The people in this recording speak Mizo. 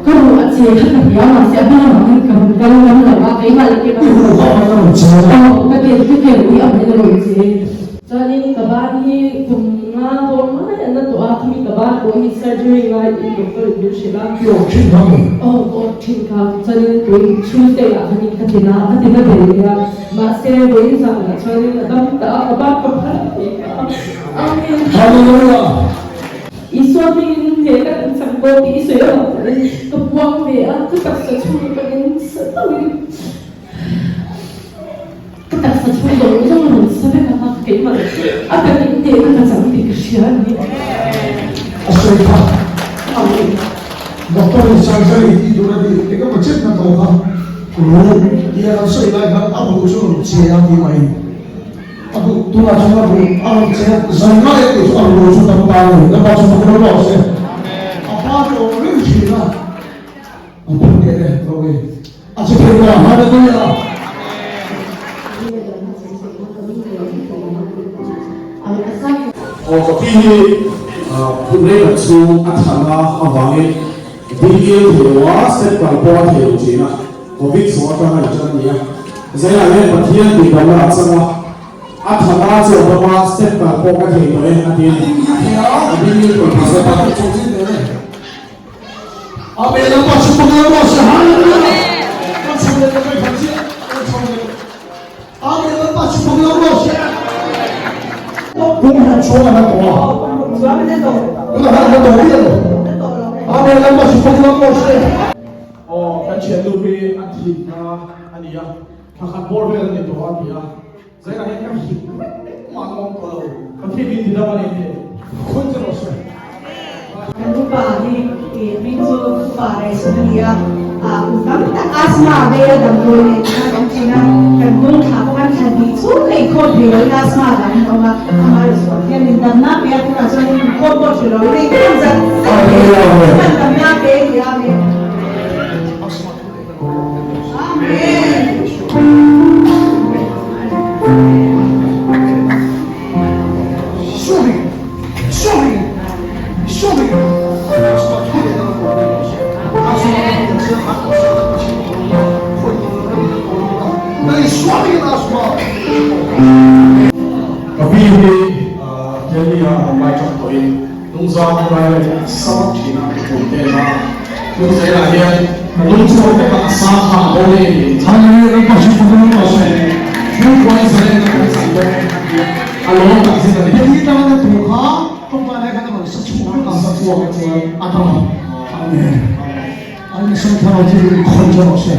Ka ruh a che kha ka hria mahse a hma vangin ka kal ngam lo a, keimah leh keimah I ruh kha a rawn che a. Aw, ka ke ka ke ruh hi a hmain a rawn che. Chuanin ka ban hi kum nga dawn mai an la tawh a, khami ka ban pawh hi surgery ngai tiin doctor in min hrilh a. I awk thin kha mi? Aw, ka awk thin kha. Chuanin tui Tuesday ah khanin ka ti na, ka ti na ve leh a, mahse vawiin zanah chuanin a dam ta a, ka ban ka phal thei ta a. Amen. Hallelujah. Isua hmingin he ka kan chak dawn tih i sawi avang chuanin ka puang ve a, ka taksa chhung atangin sa deuhin ka taksa chhung zawng zawng a rawn sa vek ang a, keimah a takin hnehna ka chang tih ka hria a ni. A sawi kha Doctor in surgery tih tur a tih eng emaw chen na tawh kha ruh tia kan sawi lai khan a ruh chu a rawn che a tih mai. A duh tunah chuan a ruh a rawn che a, zan nga leh tih chu a ruh chu kan ta a ni, Lalpa chu fak rawh rawh se. A pa chu a awm reng thin a, a phun leh e rawh e, a che thei ta, Hallelujah. Aw ka pi hi hun rei tak chhung a thana avangin dingil thei lo a, step kal pawh a thei lo thin a. Covid chhuah atanga i tan nia. Zaiah hian Pathian tih dam a chang a, a thana chu a dam a, step kal pawh ka thei tawh e a ti a ni. A ding in rawn thla zet a. Aw, kan thiannu hi a thinna a ni a, thla khat bawr vel a ni tawh a ti a, zainah hian ka hip vek vek mah an awm tawh lo, Pathian min ti dam a ni tih khawi che rawh se. Kan upa hi i hming chu upa Raisun a ni a, kum tam tak asthma a vei a, damdawi nei tih kha kan then a, kan hnung thla pawh kan thla hnih chhung leh inkhawm thei loin asthma dang an awm a, amaherawhchu Pathian min damna pe a, tunah chuan inkhawm pawh hre loin a inkhawm zat zat thei, chuan damna pe a ni a, Amen. Amen. Ka pi hi Delhi a awm lai tang tawhin hnungzang lai leh a sa thin a ka pui te a, tun zelah hian ka lung chhuak vek a, a sa kha a bo leh ni. Chhungkua in zalen na kan chan dawn a tia a lawm tak zet a ni. Heti tana tu kha tawngtai lai khan a rawn sa chhuak vek a, sa chhuak a chuan a dam a. Amen. An sawi thar lo chu in khawi chu rawh se.